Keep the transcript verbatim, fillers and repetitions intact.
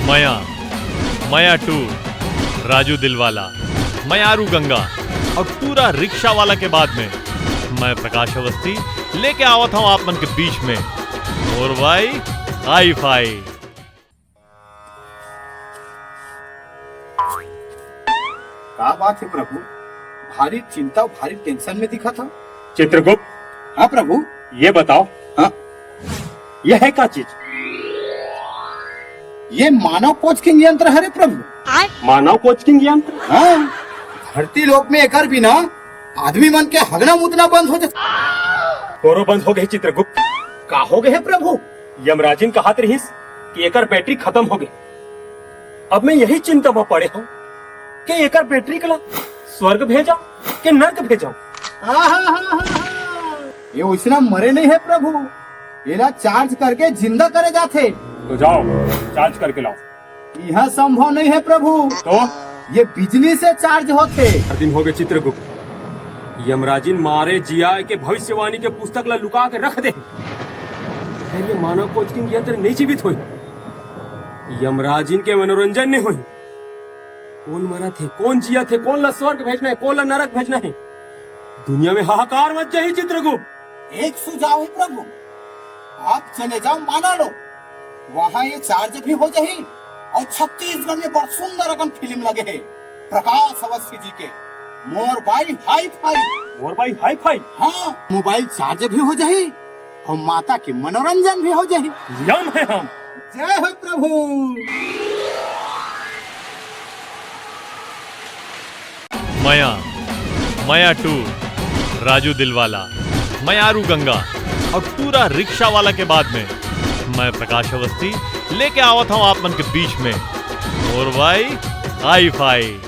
मया, मया टू, राजू दिलवाला, मयारू गंगा और टूरा रिक्शा वाला के बाद में मैं प्रकाश अवस्थी लेके आवत हूँ आप मन के बीच में मोर भाई हाई फाई। का बात हे प्रभु, भारी चिंता, भारी tension में दिखत हव। चित्रगुप्त, हाँ प्रभु। ये बताओ, हाँ? यह है का चीज? ये मानव कोचकिंग यंत्र हरे प्रभु। मानव कोचकिंग यंत्र? हाँ, धरती लोक में एकर बिना आदमी मन के हगना मुतना बंद हो जाथे। तोरो बंद हो गे चित्रगुप्त। का हो गे हे प्रभु? यमराजिन कहत रहिस कि एकर battery खतम हो गे। अब मैं यही चिंता म पड़े हंव कि एकर battery ला स्वर्ग भेजंव कि नर्क भेजंव। आहाहाहा। ये ओइसना मरे नइ हे प्रभु, एला charge करके जिंदा करे जाथे। तो जाओ, charge करके लाओ। इहाँ संभव नइ हे प्रभु। तो? ये बिजली से charge होथे। चार दिन हो गे चित्रगुप्त, यमराजिन मारे जियाय के भविष्यवाणी के पुस्तक ला लुका के रख दे। फेर ये मानव कोचकिंग यंत्र नइ जीवित होही। यमराजिन के मनोरंजन नइ होही। कोन मरत हे, कोन जियत हे, कोन ला स्वर्ग भेजना हे, कोन ला नरक भेजना हे, दुनिया में हाहाकार मच जाही चित्रगुप्त। एक सुझाव हे प्रभु, आप चले जाव मानव लोक, वहाँ ये charge भी हो जाही और छत्तीसगढ़ में बड़ सुंदर अकन film लगे हे प्रकाश अवस्थी जी के, मोर बाई हाई फाई। मोर बाई हाई फाई? हाँ, mobile charge भी हो जाही और माता के मनोरंजन भी हो जाही। यम हे हम। जय हो प्रभु। मया, मया टू, राजू दिलवाला, मयारू गंगा और टूरा रिक्शा वाला के बाद में मैं प्रकाश अवस्थी लेके आवत हूँ आप मन के बीच में मोर भाई हाई फाई।